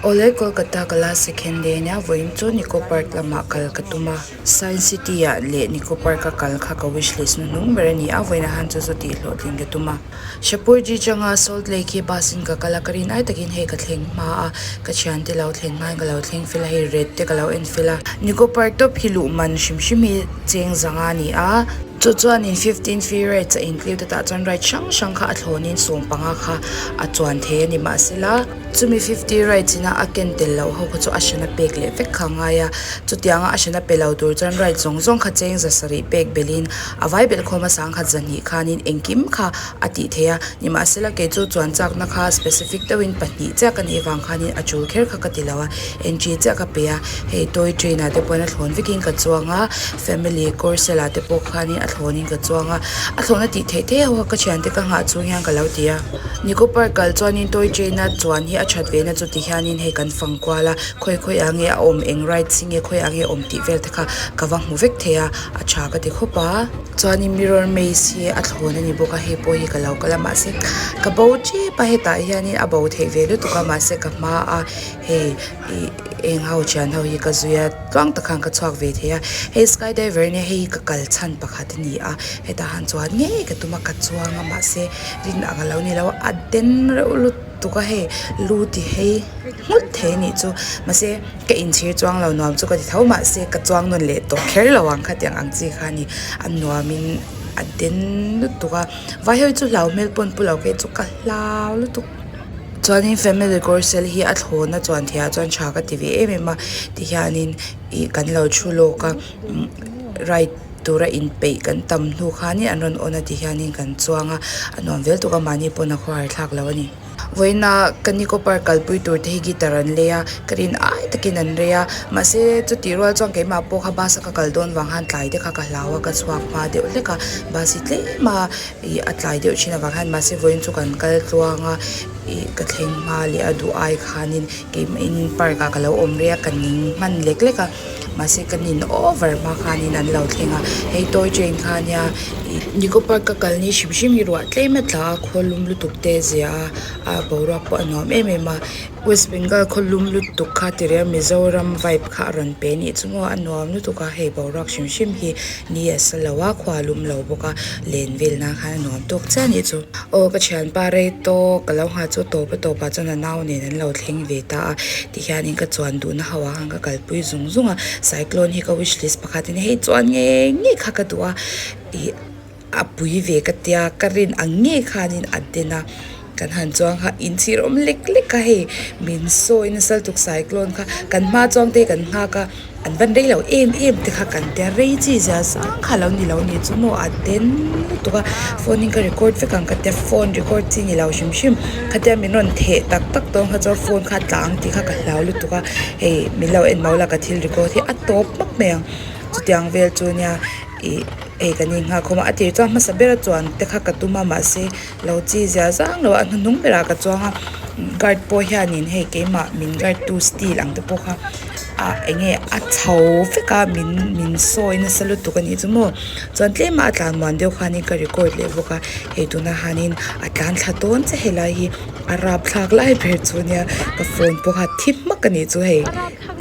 Awle Kolkata ka la second day ania vawiin chu Nicco Park lamah kal ka tum a Science City ah leh Nicco Park a kal kha ka wish list hnuhnung ber a ni a vawiinah han chu chu tih hlawhtling ka tum a Shapurji changa Salt Lake hi bus in ka kal a ka rin ai takin hei ka thleng hma a ka thiante lo thlen hmain ka lo thleng fel a hei red te ka lo en fel a Nicco Park tawp hi luh man hrim hrim hi cheng zanga a ni a. Chu chuanin 15 free rides a include a tah chuan ride hrang hrang kha a thlawnin 15 kha a chuan thei a ni mahsela chumi 50 rides ina a ken tel loh ho kha chu a hrana pek leh vek kha a ngai a chutianga a hrana pe lo tur chuan ride zawng zawng kha cheng za sarih pek belhin a vai belh khawm a sangkhat zahnih khanin engkim kha a tih theih a nimahsela kei chu chuan chakna kha specific deuhin pahnih chiah ka nih avang khanin a tul kher kha ka ti lo a entry chiah ka pe a hei toy train ah te pawhin a thlawn vekin ka chuang a family carousel ah te pawh khanin a thlawnin ka chuang a a thlawhna tih theih theih ho kha ka thiante ka nghah chung hian ka lo ti a Nicco Park kal chuanin toy train a chuan hi a that ve na chu ti hianin hei kan fang kual a khawi khawi ah nge a awm eng ride chi nge khawi ah nge a awm tih vel te kha ka va hmu vek thei a a tha ka ti khawp a. Chuanin mirror maze hi a thlawn a ni bawk a hei pawh hi ka lo kal a mahse ka bo tep a hetah hianin a bo theih ve lutuk a mahse ka hma a hei ih eng ho thian ho hi ka zui a tluang tak khan ka chhuak ve thei a hei sky diver nia hei hi ka kal chhan pakhat a ni a hetah han chuan ngei ka tum a ka chuang a mahse rin ang alo ni lo a a den reuh lutuk a hei lu ti hei nghut thei a nih chu mahse. Ka inchhir chuang lo nuam chu ka ti tho mahse ka chuang nawn leh tawh kher lo ang khatiang ang chi kha a ni a nuamin a den lutuk a vai ho hi chu hlau hmel pawn pu lo phei chu ka hlau lutuk chuanin family carousel hi a thlawna chuan theih ah chuan tha ka ti ve em em a tihianin ih kan lo thu lawk a ride tura inpeih kan tam hnu khanin an rawn on a tihianin kan chuang a a nuam vel tuk a mahni pawn a khawhar thlak lo a ni. Vawiina ka Nicco Park kalpui tur te hi guitar an lei a, ka rin ai takin an rei a, mahse chutih rual chuan keimah pawh kha bus a ka kal dawn vang khan tlai te kha ka hlau a, ka chhuak hma deuh hlek a, bus hi tlem a ih a tlai deuh thin avang khan mahse vawiin chu kan kal tluang a, ih ka thleng hma leh a duh ai khanin keimahin park ah ka lo awm rei a, ka ning hman lek lek a, mahse ka nin over hma khanin an lo thleng a, hei toy train kha ania ih Nicco Park ka kal ni hrim hrim hi ruah tlem a tla a khawlum lutuk te a zia a a boruak pawh a nuam em em a West Bengal khawlum lutuk kha ti reng Mizoram vibe kha a rawn pe anih chu maw a nuam lutuk a hei boruak hrim hrim hi ni a sa lo a khua a lum lo bawk a len vel nan khan a nuam tawk chiah anih chu aw ka thianpa rei tawk ka lo nghah chu tawp a tawp ah chuan a nau nen an lo thleng ve ta a tihianin ka chuan duhna ho ah khan ka kalpui zung zung a cyclone hi ka wish list pakhat in hei chuan ngei ngei kha ka duh a ih a pui ve ka tia ka rin ang ngei khanin a den a kan han chuang kha inchhir awm lek lek a hei min sawi nasa lutuk cyclone kha kan hma chuang te kan nghak a an van rei lo em em te kha kan tia rei chi zia zang kha lo ni lo ni chu maw a den lutuk a phone in ka record vek ang ka tia phone record chi ni lo hrim hrim khatia min rawn theh tak tak dawn kha chuan phone kha a tla ang tih kha ka hlau lutuk a hei min lo en lo la ka thil record hi a tawp hmak mai ang chutiang vel chu nia. Ih hei kan innghak khawm a a tir chuan hmasa bera chuan te kha ka tum a mahse lo chi zia zang lo a hnuhnung berah ka chuang a guard pawh hianin hei keimah min guard tu steel ang te pawh kha ah eng nge a chho vek a min min sawi nasa lutuk a nih chu maw chuan tlem a a tlan muan deuh khanin ka record leh bawk a hei tunah hianin a tlan thla dawn che helai hi a rapthlak lai ber chu nia ka phone pawh kha thi hmak a nih chu hei.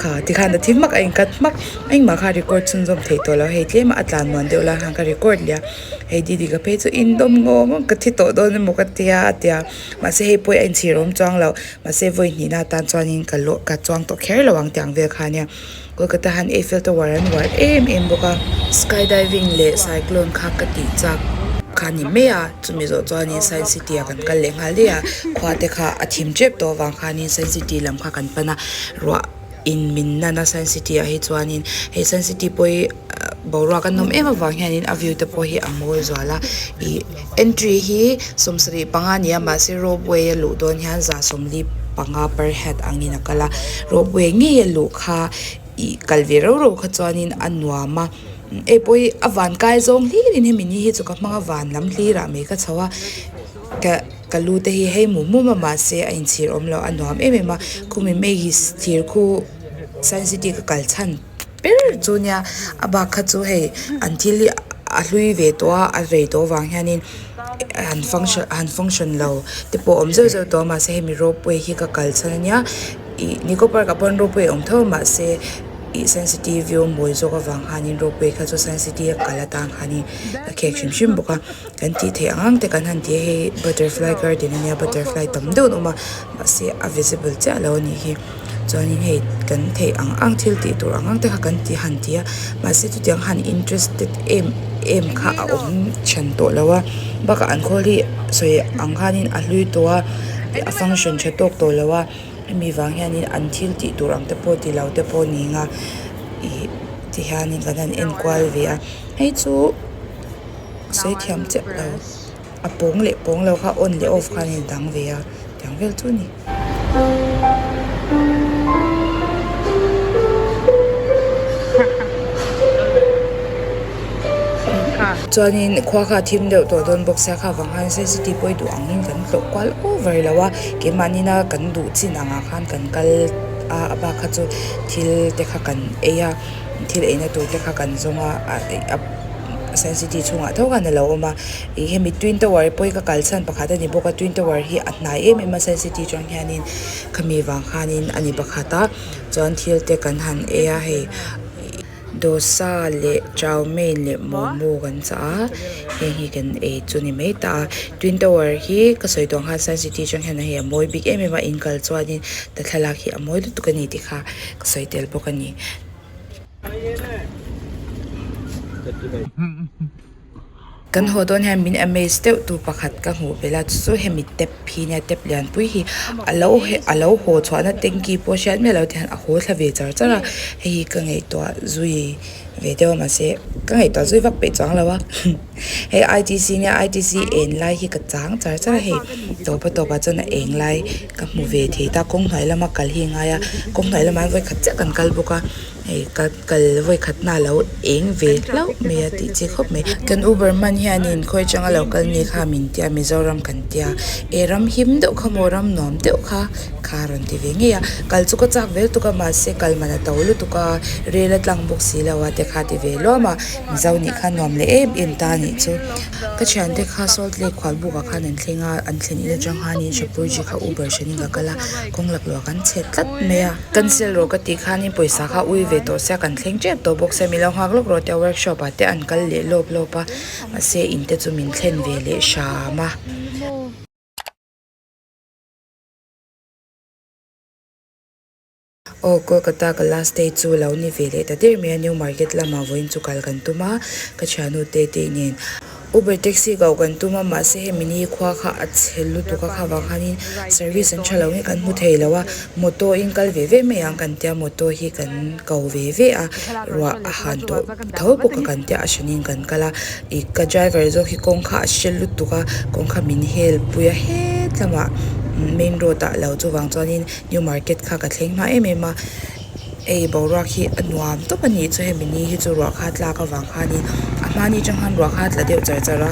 Kha tikhan a thi hmak a inkat hmak engmah kha record chhunzawm theih tawh lo hei tlem a a tlan muan deuh lai khan ka record leh a hei didi ka phei chu indawm ngawng ngawng ka thi tawh dawn emaw ka tia a tia mahse hei pawh hi a inchhir awm chuang lo mahse vawi hnihna atan chuanin ka lawh ka chuang tawh kher lo ang tiang vel kha ania Kolkata han Eiffel Tower an uar em em bawk a sky diving leh cyclone kha ka tih chak kha ni mai a chumi zawh chuanin science city ah kan kal leh nghal daih a khua te kha a thim tep tawh avang khanin science city lam kha kan pan a. Ruah in min nan a science city ah hi chuanin hei science city pawh hi boruak a nawm em avang hianin a view te pawh hi a mawi zual a ih entry hi 75 a ni a mahse ropeway a luh dawn hian 145 per head angin a kal a ropeway ngei a luh kha ih kal ve rauh rauh kha chuanin a nuam a hei pawh hi a van kai zawng hlirin hemi ni hi chu ka hmang a van lam hlirah mai ka chho a ka. Ka lu te hi hei mum mum a mahse a inchhir awm loh a nuam em em a khumi Maggie thir khu science city ka kal chhan ber chu nia a bak kha chu hei an thil hi. a hlui ve tawh a a rei tawh avang hianin han function han function lo te pawh a awm zeuh zeuh tawh a mahse hemi ropeway hi ka kal chhan ania ih nicco park ah pawh ropeway a awm tho a mahse ih science city view a mawi zawk avang khanin ropeway kha chu science city a kal atan khanin a khek hrim hrim bawk a kan tih theih ang ang te kan han ti a hei butterfly garden ania butterfly tam deuh an awm a mahse a visible chiah lo anih hi chuanin hei kan theih ang ang thil tih tur ang ang te kha kan ti han ti a mahse chutiang han interested em em kha a awm chhan tawh lo a bakah an khawl hi sawi ang khanin a hlui tawh a a function tha tawk tawh lo a hemi vang hianin an thil tih tur ang te pawh ti lo te pawh ni ang a ih ti hianin kan han en kual ve a hei chu sawi thiam chiah lo a pawng leh pawng lo kha on leh off khan a in dang ve a tiang vel chu a ni. Chuanin khua kha a thim deuh tawh dawn bawk sia kha vang khan sensitive pawh i duh angin kan tlawh kual over lo a keimahni na kan duh chin angah khan kan kal a a bak kha chu thil te kha kan ei a thil eina tur te kha kan zawng a a sensitive chhungah tho khan a lo awm a. Ih hemi twin tower pawh hi ka kal chhan pakhat a ni bawk a twin tower hi a hnai em em a science city atang hianin khami vang khanin a ni pakhat a chuan thil te kan han ei a hei dosa leh chow mein leh momo kan chah a heng hi kan ei chu ni mai ta a twin tower hi ka sawi tawh ang khan science city atang hian hei a mawi bik em em a in kal chuanin ta thlalak hi a mawi lutuk a ni tih kha ka sawi tel bawk a ni. Kan haw dawn hian min amaze deuh tu pakhat ka hmuh belh a chu chu hemi tap hi nia tap lianpui hi a lo a lo haw chhuahna tanky pawh hriat miah lo te hian a haw thla ve char char a hei hi ka ngaihtuah zui ve deuh a mahse ka ngaihtuah zui vak peih chuang lo a hei I T C nia I T C eng lai hi ka chang char char a hei tawpa tawpah chuan a eng lai ka hmu ve thei ta kawng hnuai lama kal hi a ngai a kawng hnuai lamah hian vawikhat chiah kan kal bawk a. Hei ka kal vawikhat na lo eng ve hlauh mai a tih chi khawp mai. Kan Uber hman hianin khawi atanga lo kal ni kha min tia Mizoram kan tia e ram him deuh kha maw ram nuam deuh kha kha rawn ti ve ngei a kal chu ka chak vel tuk a mahse kal man a to lutuk a rel a tlang bawk si lo a te kha ti ve luam a Mizo nih kha nuam leh em em ta anih chu. Ka thiante kha Salt Lake khualbuk ah khan an thleng a an thlen in atang khanin Shapurji kha Uber hranin ka kal a kawng laklawh ah kan chhe tlat mai a. Cancel rawh ka tih khanin pawisa kha ui ve tawh sia kan thleng tep tawh bawk sia milo nghak lawk rawh tia workshop ah te an kal leh lawp lawp a mahse in te chu min thlen ve leh hram a. Aw Kolkata ka last day chu lo ni ve leh ta der mai a New Market lamah vawiin chu kal kan tum a ka thiannu te te nen. Uber taxi koh kan tum a mahse hemi ni khua kha a chhe lutuk a kha vang khanin service an tha lo nge kan hmu thei lo a motor in kal ve ve mai ang kan tia motor hi kan ko ve ve a ruah a han tawh tho bawk a kan tia a hranin kan kal a ih ka driver zawk hi kawng kha a hre lutuk a kawng kha min hel pui a het lamah main road ah lo chuvang chuanin new market kha ka thleng hma em em a. Hei boruak hi a nuam tawp a nih chu hemi ni hi chu ruah kha tlak avang khanin a hmani atang khan ruah kha a tla deuh char char a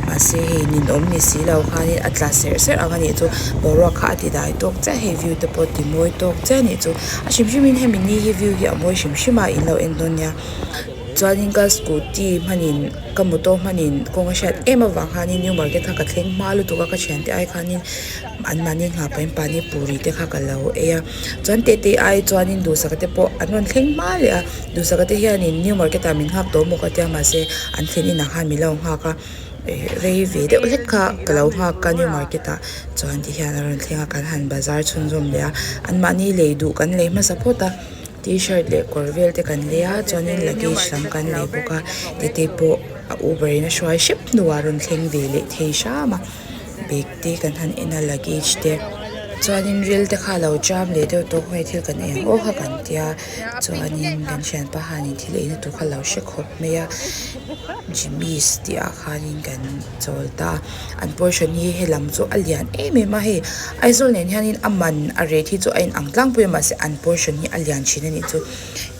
mahse hei ninawm ni si lo khanin a tla serh serh ang a nih chu boruak kha a ti dai tawk chiah hei view te pawh ti mawi tawk chiah a nih chu a hrim hrim in hemi ni hi view hi a mawi hrim hrim a in lo en dawn nia chuanin ka scooty hmanin ka motor hmanin kawng a hriat em avang khanin new market kha ka thleng hma lutuk a ka thiante ai khanin an mahni nghah pahin pani puri te kha ka lo ei a. Chuan tete ai chuanin duhsaka te pawh an rawn thleng hma leh a, duhsaka te hianin new market ah min nghak tawh maw ka tia mahse an thlen inah khan min lo nghak a eh rei ve deuh hlek kha ka lo nghak a new market ah chuan ti hian a rawn thleng a kan han bazar chhunzawm leh a anmahni lei duh kan lei hmasa phawt a t-shirt leh kawr vel te kan lei a chuanin luggage lam kan lei bawk a tete pawh a uber in a hruai hrep hnuah a rawn thleng ve leh thei hram a. Bag te kan han en a luggage te chuanin ril te kha alo jam leh deuh tawh khawnge thil kan ei ang aw kha kan tia chuanin kan thianpa hianin thil eina tur kha alo hre khawp mai a Jimmy's tih ah khanin kan chawl ta a an portion hi helam chu a lian em em a hei Aizawl nen hianin a man a rate hi chu a inang tlangpui a mahse an portion hi a lian thin a nih chu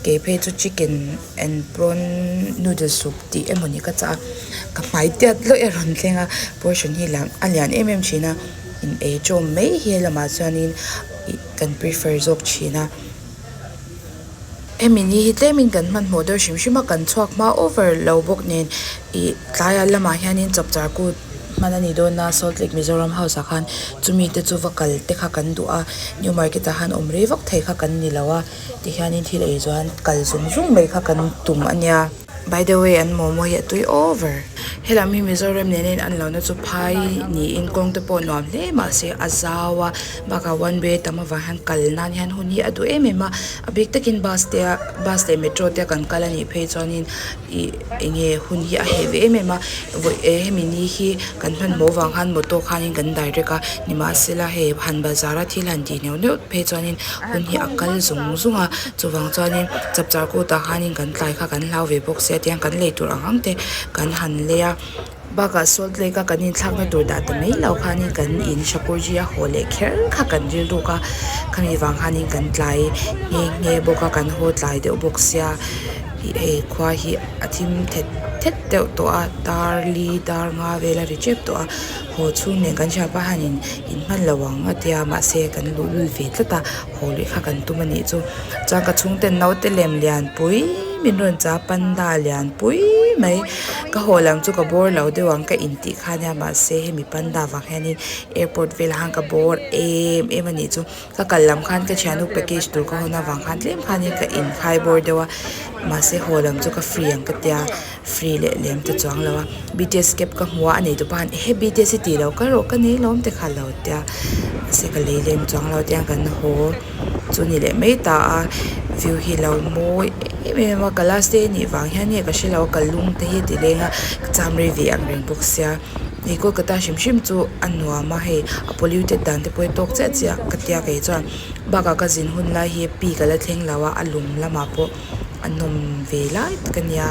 kei phei chu chicken and prawn noodle soup tih emawni ka chah a ka hmai tiat lawih a rawn thleng a portion hi lian a lian em em thin a in ei tawm mai hi helamah chuanin ih kan prefer zawk thin a. Hemi ni hi tlemin kan hmanhmawh deuh hrim hrim a kan chhuak hma over lo bawk nen ih tlaiah lamah hianin chapchar kut hman a nih dawn a salt lake mizoram house ah khan chumi te chu va kal te kha kan duh a new market ah khan awm rei vak thei kha kan ni lo a tihianin thil ei chuan kal zung zung mai kha kan tum a nia. By the way an momo hi a tui over. Helam hi Mizoram nena in an lohna chu phai niin kawng te pawh nuam hle mahse a zau a bakah one way tam avang hian kal nan hian hun hi a duh em em a a bik takin bus te a bus leh metro te a kan kal anih phei chuanin ih eng nge hun hi a heh ve em em a vawi eh hemi ni hi kan hmanhmawh avang khan motor khanin kan direct a nimahsela hei han bazar a thil han tih neuh neuh phei chuanin hun hi a kal zung zung a chuvang chuanin chapchar kutah khanin kan tlai kha kan hlau ve bawk sia tiang kan lei tur ang ang te kan han lei a bakah salt lake a kan inthlakna tur dah ta mai lo khanin kan in Shapurji a haw leh kher kha kan rilruk a khami vang khanin kan tlai nghe nghe bawk a kan haw tlai deuh bawk sia ih hei khua hi a thim thet thet deuh tawh a dar li dar nga vel a ri tep tawh a haw chhung nen kan hria pa hianin in hman lo ang a tia mahse kan luhlul ve tlat a haw luih kha kan tum a nih chu chuan ka chhungten naute lem lianpui min rawn cha panda lianpui mai ka haw lam chu ka bawr lo deuh ang ka intih kha ania mahse hemi panda vang hianin airport velah khan ka bawr em em a nih chu ka kal lam khan ka thiannu package tur ka hawn avang khan tlem khanin ka inkhai bawr deuh a mahse haw lam chu ka free ang ka tia free leh lem ta chuang lo a B_T_S cab ka hmu a a nei tupa khan ehe B_T_S i tih loh kal rawh ka nei lawm te kha lo tia mahse ka lei lem chuang lo tiang kan haw chu ni leh mai ta a view hi lo mawi em em a ka last day anih vang hian nge ka hre lo a ka lung te hi a ti leng a ka cham rei ve ang reng bawk sia hei Kolkata hrim hrim chu a nuam a hei a polluted dan te pawh hi tawk chiah chiah ka tia kei chuan bakah ka zin hun lai hi peak a la thleng lo a a lum lamah pawh a nawm ve lai tak a nia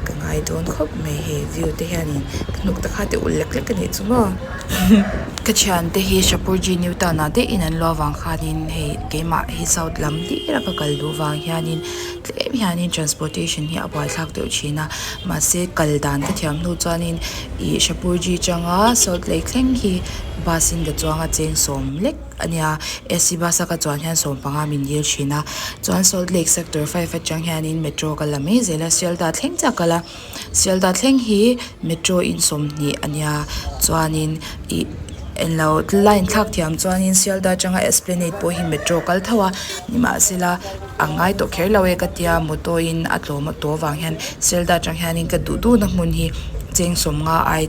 ka ngai dawn khawp mai hei view te hianin ka hnuk te kha te ulh lek lek a nih chu maw ka thiante hi Shapurji new town ah daih in an luah vang khanin hei keimah hi south lam hlir a ka kal duh vang hianin tlem hianin transportation hi a buaithlak deuh thin a mahse kal dan ka thiam hnu chuanin ih Shapurji atanga salt lake thleng hi bus in ka chuang a cheng sawm lek. a nia AC bus a ka chuan hian sawmpanga min dil thin a chuan salt lake sector 5 atang hianin metro ka la mai zel a Sealdah thleng chiah ka la Sealdah thleng hi metro in 20 a nia chuanin ih englo line thlak thiam chuanin Sealdah atanga esplanade pawh hi metro kal tho a nimahsela a ngai tawh kher lo e ka tia motor in a tlawm a tawh avang hian Sealdah atang hianin ka duh duhna hmun hi cheng 50 ai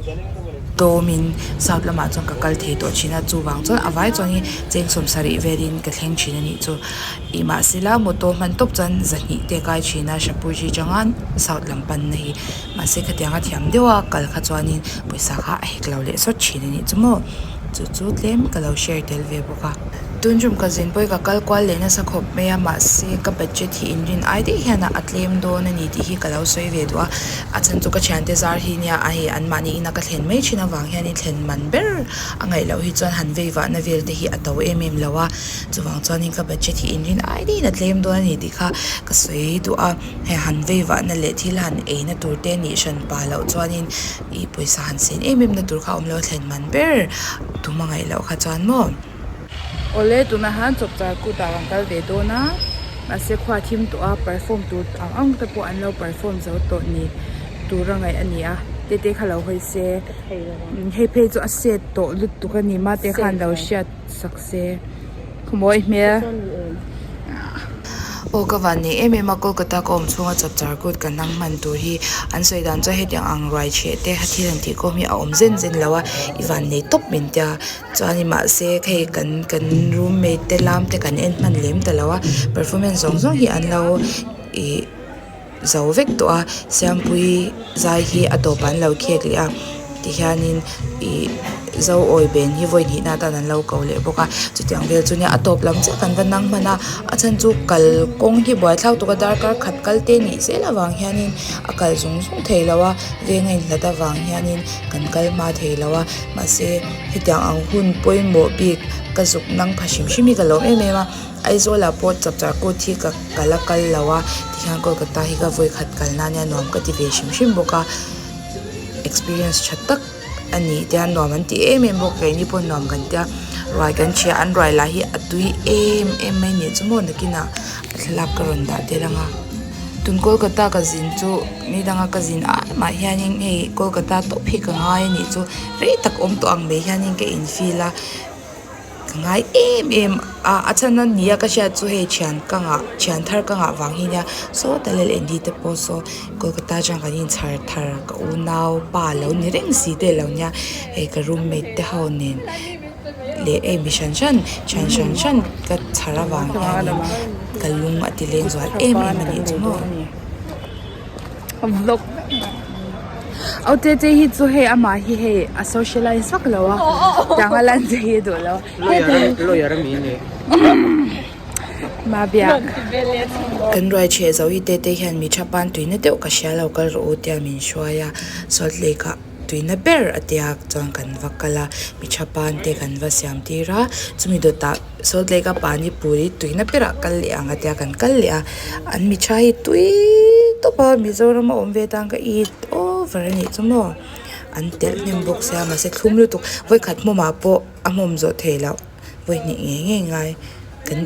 tawmin south lamah chuan ka kal thei tawh thin a chuvang chuan a vai chuan hi cheng 70 velin ka thleng thin a nih chu ih mahsela motor hman tawp chuan zahnih te a kai thin a Shapurji atanga south lam panna hi mahse khatianga thiam deuh a kal kha chuanin pawisa kha a hek lo leh sawt thin a nih chu maw chu chu tlem ka lo share tel ve bawk a. Tun tum ka zin pawh hi ka kal kual leh nasa khawp mai a mahse ka budget hi inrin ai daih hian a tlem dawn a ni tih hi ka lo sawi ve duh a a chhan chu ka thiante zar hi nia a hei anmahni ina ka thlen mai thin avang hianin thlen man ber a ngaih loh hi chuan han vei vahna vel te hi a to em em lo a chuvang chuanin ka budget hi inrin ai daihin a tlem dawn a ni tih kha ka sawi duh a hei han vei vahna leh thil han eina tur te nih hran pah loh chuanin ih pawisa han sen em em na tur kha a awm lo a thlen man ber tum a ngaih loh kha chuan maw. Awle tunah hian chawpchar kutah kan kal ve dawn a mahse khua a thim tawh a perform tur ang ang te pawh an lo perform zo tawh ni tura ngaih a ni a tete kha lo hawi se hei phei chu a set tawh lutuk a ni mate khan lo hriat sak se khawmawi hmel. Aw ka van nei em em a Kolkata ka awm chhunga chapchar kut ka nang hman tur hi an sawi dan chuan hetiang ang ruai chheh te thil han tih khawm hi a awm zen zen lo a i van nei tawp min tia chuanin mahse hei kan kan roommate te lam te kan en hman lem ta lo a performance zawng zawng hi an lo ih zo vek tawh a Siampuii zai hi a tawpah an lo khek leh a tihianin ih zo awi ben hi vawi hnihna atan an lo ko leh bawk a chutiang vel chu nia a tawp lam chiah kan va nang hman a a chhan chu kal kawng hi buaithlak tuk a darkar khat kal te nih zel avang hianin a kal zung zung thei lo a veng a inhlat avang hianin kan kal hma thei lo a mahse hetiang ang hun pawimawh bik ka zuk nang pha hrim hrim hi ka lawm em em a Aizawl ah pawh chapchar kut hi ka ka la kal lo a tikhian Kolkata hi ka vawi khat kal na ania nuam ka ti ve hrim hrim bawk a experience tha tak a ni tia nuam an ti em em bawk keini pawh nuam kan tia ruai kan ṭhia an ruai lah hi a tui em em mai nih chu maw nakinah a thlalak ka rawn dah tel ang a. Tun Kolkata ka zin chu ni danga ka zin ai mah hianin hei Kolkata tawp hi ka ngai a nih chu rei tak awm tawh ang mai hianin ka in feel a ka ngai em em a a chhan a nia ka hriat chu hei thian ka ngah thian thar ka ngah vang hi nia sawta lal Andy te pawh saw Kolkata atang kan inchhar thar ka unau pa lo ni reng si te lo nia hei ka roommate te ho nen leh hei mi hran hran thian hran hran ka chhar avang hianin ka lung a ti leng zual em em a nih chu maw. Vlog Au te te hi chu hei amah hi hei a socialize vak lo a tiang a lan te hi a duh lo a lawyer ami ni ma biak Kan ruai chhe zo hi te te hian mi tha pan tuina deuh ka hria lo kal rawh u tia min hruai a Salt Lake ah tuina ber a tia chuan kan va kal a mi tha pan te kan va siam tir a chumi dawtah Salt Lake a pani puri tuina berah kal leh ang a tia kan kal leh a an mi tha hi tui tawp a Mizoram a awm ve tan ka it over a nih chu maw an telh hnem bawk sia mahse thlum lutuk vawikhat hmawmah pawh a hmawm zawh theih loh vawi hnih ngei ngei ngai kan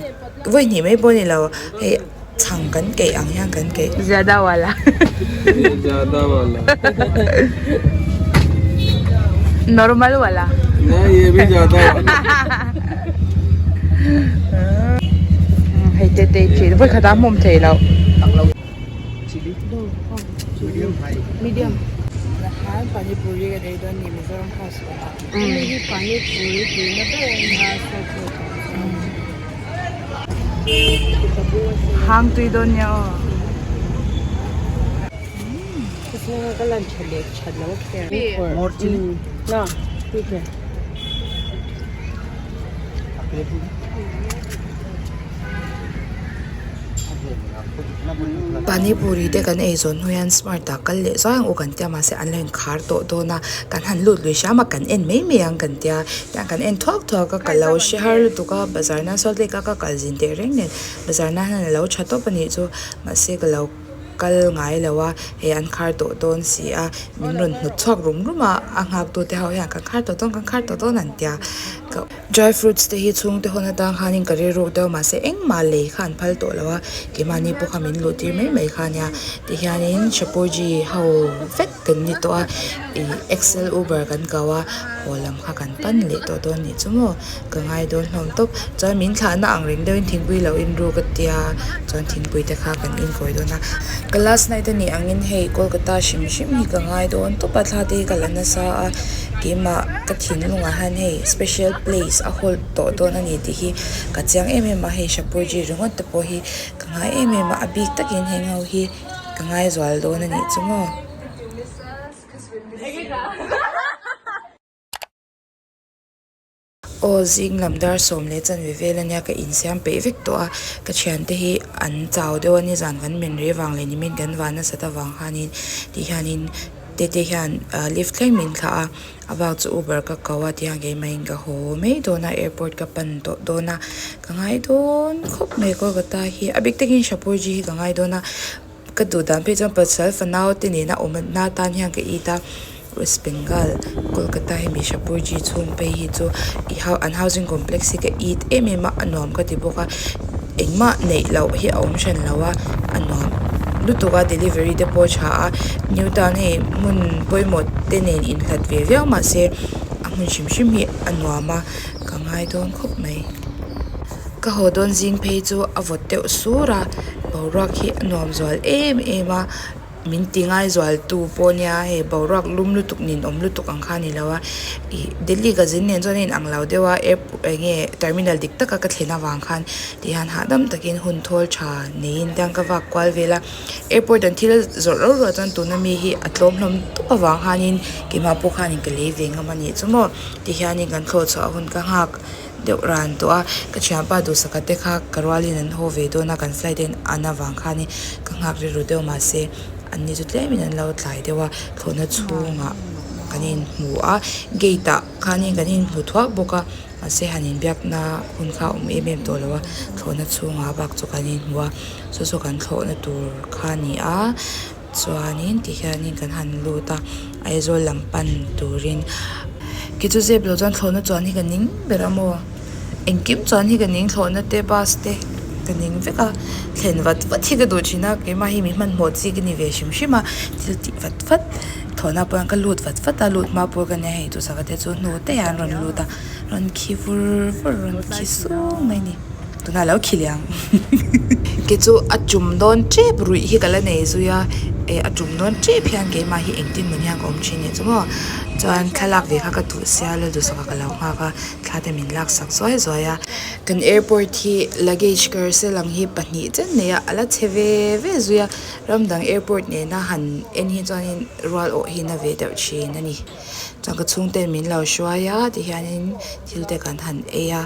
vawi hnih mai pawh a ni lo hei chhang kan keih ang hian kan keih. Zyada wala Zyada wala Normal wala Nahi ye bhi zyada wala Hei te te thin vawi khat a hmawm thei lo. Medium. Nahan pani puri kan ei dawn ni Mizoram house awmah. Hemi hi pani puri tuina ber a nia sawt sawt Hang tui dawn nia aw. Pani puri te kan ei zawn hnu hian smart ah kal leh zuai ang u kan tia mahse an lo inkhar tawh dawn a kan han lut lui hram a kan en mai mai ang kan tia tiang kan en thuak thuak a ka lo hre har lutuk a bazar nan salt lake a ka kal zin teh reng nen bazar nan hian a lo tha tawp a nih chu mahse ka lo kal ngai lo a hei an khar tawh dawn si a min rawn hnawt chhuak rum rum a a nghak tu te ho hian kan khar tawh dawn kan khar tawh dawn an tia ka. Dry fruits te hi chhungte hawn atang khanin ka rilruk deuh mahse engmah lei kha an phal tawh lo a keimahni pawh kha min luh tir mai mai kha ania tihianin Shapoorji ho vek kan ni tawh a ih Excel Uber kan ko a haw lam kha kan pan leh tawh dawn nih chu maw ka ngai dawn hlawm tawp chuan min thlahna ang reng deuhin thingpui lo in ruk a tia chuan thingpui te kha kan inkawi dawn a ka last night anih angin hei Kolkata hrim hrim hi ka ngai dawn tawp a thla te hi ka la nasa a. Keimah ka thinlungah hian hei special place a hold tawh dawn a ni tih hi ka chiang em em a, hei Shapoorji ringawt te pawh hi ka ngai em em a, a bik takin heng ho hi ka ngai zual dawn a nih chu maw. Aw zing lam dar 10 leh chanve vel ania ka insiam peih vek tawh a, ka thiante hi an chau deuh a nizan kan men rei vang leh nimin kan van nasat avang khanin ti hianin tete hian lift thleng min thlah a, a bak chu uber ka ko a tihian keimah in ka haw mai dawn a airport ka pan tawh dawn a, ka ngai dawn khawp mai Kolkata hi a bik takin Shapoorji hi ka ngai dawn a. Ka duh dan phei chuan pasal fanau te nena awm na tan hian ka it a, West Bengal, Kolkata hemi Shapurji chhung phei hi chu i hau an housing complex hi ka it em em a, a nuam ka ti bawk a, engmah neih loh hi a awm hran lo a, a nuam lutuk a delivery te pawh a tha a, New Town hei hmun pawimawh te nen inhlat ve viau mahse a hmun hrim hrim hi a nuam a, ka ngai dawn khawp mai. Ka haw dawn zing phei chu a vawt deuh sur a, boruak hi a nuam zual em em a, min ti ngai zual tu pawh nia hei boruak lum lutuk ninawm lutuk ang kha a ni lo a, ih Delhi ka zin nen chuan a inang lo deuh a airport eng nge terminal dik taka ka thlen avang khan tihian hahdam takin hun thawl tha neiin tiang ka vak kual vel a, airport an thil zawrh rauh ruah chuan tuna mi hi a tlawm hlawm tawp avang khanin keimah pawh khanin ka lei ve ngam a nih chu maw tihianin kan thlawh chhuah hun ka nghak. deuh ran tawh a ka thianpa duhsaka te kha ka rualin an haw ve dawn a kan flight a in an avang khanin ka nghak rilru deuh mahse an ni chu tlemin an lo tlai deuh a thlawhna chhungah kan inhmu a gate ah khanin kan inhmu thuak bawk a mahse han inbiakna hun kha a awm em em tawh lo a thlawhna chhungah bak chu kan inhmu a saw saw kan thlawhna tur kha a ni a chuanin tihianin kan han lut a Aizawl lam pan turin kei chu zep lo chuan thlawhna chuan hi ka ning ber a maw engkim chuan hi ka ning thlawhna te bus te. Ka ning vek a, thlen vat vat hi ka duh thin a, keimah hi mi hmanhmawh chi ka ni ve hrim hrim a, thil tih vat vat thawhna pawh ka lut vat vat a, lut hma pawh ka nia hei duhsaka te chu hnu te ah an rawn lut a, rawn khi vur vur rawn khi sung mai a ni, tunah a lo khi leh ang kei chu a tum dawn tep ruih hi ka la nei zui a, eh a tum dawn tep hian keimah hi engtin maw hian ka awm thin nih chu maw chuan thlalak ve kha ka duh sia la duhsaka ka lo nghak a thla te min laksak zuai zuai a. Kan airport hi luggage carousel ang hi pahnih chen nei a a la chhe ve ve zui a ram dang airport nena han en hi chuanin rual awh hi na ve deuh thin a ni chuan ka chhungten min lo hruai a tihianin thil te kan han ei a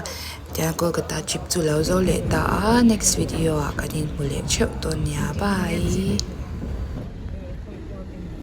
tihian Kolkata trip chu lo zo leh ta a next video ah kan inhmu leh theuh dawn nia bye.